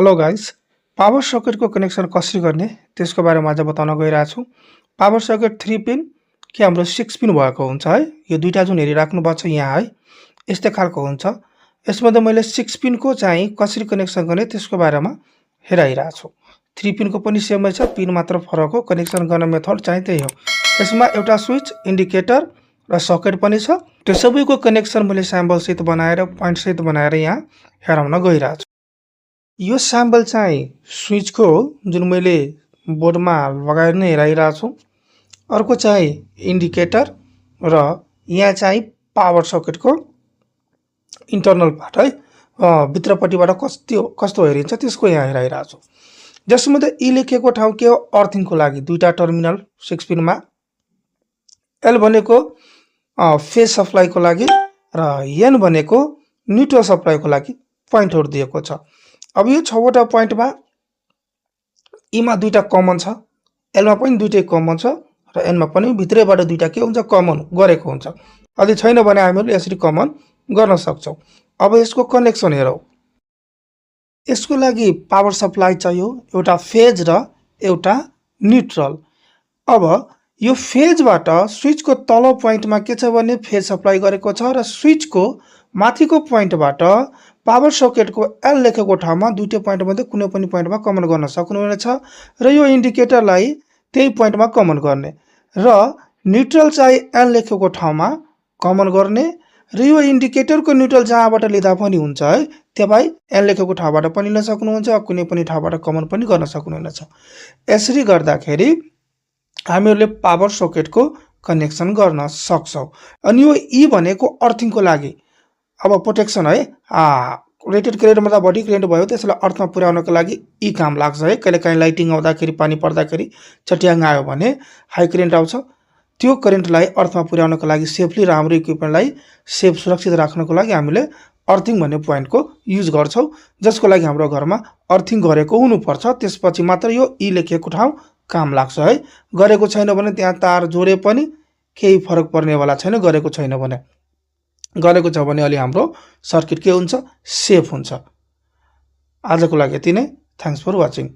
Hello guys, power सकेटको connection कसरी गर्ने त्यसको बारेमा आज बताउन गइरहेको छु। पावर सकेट 3 पिन कि हाम्रो 6 पिन भएको हुन्छ है। यो दुईटा जुन हेरिराख्नु भएको छ यहाँ है, यस्तै खालको हुन्छ। यसमध्ये मैले 6 पिनको चाहिँ कसरी कनेक्सन गर्ने त्यसको बारेमा हेराइरहेको छु। 3 पिनको पनि सेमै छ, पिन मात्र फरक हो। कनेक्सन गर्न मेथड चाहिँ त्यही हो। यसमा एउटा स्विच, इन्डिकेटर र सकेट पनि छ। त्यो सबैको कनेक्सन मैले स्याम्पल सहित बनाएर पोइन्ट सहित बनाएर यहाँ हेराउन गइरहेको छु। यो स्याम्पल चाहिँ स्विचको हो जुन मैले बोर्डमा लगाएर नै हेराइरहेको छु। अर्को चाहिँ इन्डिकेटर र यहाँ चाहिँ पावर सकेटको इन्टर्नल पार्ट है, भित्रपट्टिबाट कस्तो हेरिन्छ त्यसको यहाँ हेराइरहेको छु। जसमध्ये ई लेखेको ठाउँ के हो, अर्थिङको लागि दुईटा टर्मिनल 6 पिनमा। एल भनेको फेज सप्लाईको लागि र एन भनेको न्युट्रल सप्लाईको लागि पोइन्टहरु दिएको छ। अब यो 6 वटा पोइन्टमा ईमा दुईटा कमन छ, एलमा पनि दुईटै कमन छ र एनमा पनि भित्रैबाट दुईटा के हुन्छ कमन गरेको हुन्छ। यदि छैन भने हामीले यसरी कमन गर्न सक्छौं। अब यसको कनेक्सन हेरौं। यसको लागि पावर सप्लाई चाहियो, एउटा फेज र एउटा न्युट्रल। अब यो फेजबाट स्विचको तल पोइन्टमा के छ भने फेज सप्लाई गरेको छ र स्विचको माथिको पोइन्टबाट पावर सकेटको एल लेखेको ठाउँमा दुईटै पोइन्ट मध्ये कुनै पनि पोइन्टमा कमन गर्न सक्नुहुनेछ र यो इन्डिकेटरलाई त्यही पोइन्टमा कमन गर्ने र न्युट्रल चाहिँ एल लेखेको ठाउँमा कमन गर्ने र यो इन्डिकेटरको न्युट्रल जहाँबाट लिँदा पनि हुन्छ है, त्यही एल लेखेको ठाउँबाट पनि लिन सक्नुहुन्छ, कुनै पनि ठाउँबाट कमन पनि गर्न सक्नुहुनेछ। यसरी गर्दाखेरि हामीहरूले पावर सकेटको कनेक्सन गर्न सक्छौं। अनि यो ई भनेको अर्थिङको लागि अब प्रोटेक्सन है, रेटेड करेन्टभन्दा बढी करेन्ट भयो त्यसलाई अर्थमा पुर्याउनको लागि ई काम लाग्छ है। कहिलेकाहीँ लाइटिङ आउँदाखेरि, पानी पर्दाखेरि चट्याङ आयो भने हाई करेन्ट आउँछ। त्यो करेन्टलाई अर्थमा पुर्याउनको लागि सेफली र हाम्रो इक्विपमेन्टलाई सेफ सुरक्षित राख्नको लागि हामीले अर्थिङ भन्ने पोइन्टको युज गर्छौं, जसको लागि हाम्रो घरमा अर्थिङ गरेको हुनुपर्छ। त्यसपछि मात्र यो ई लेखेको ठाउँ काम लाग्छ है। गरेको छैन भने त्यहाँ तार जोडे पनि केही फरक पर्नेवाला छैन। गरेको छैन भने, गरेको छ भने अलि हाम्रो सर्किट के हुन्छ, सेफ हुन्छ। आजको लागि यति नै। Thanks for watching.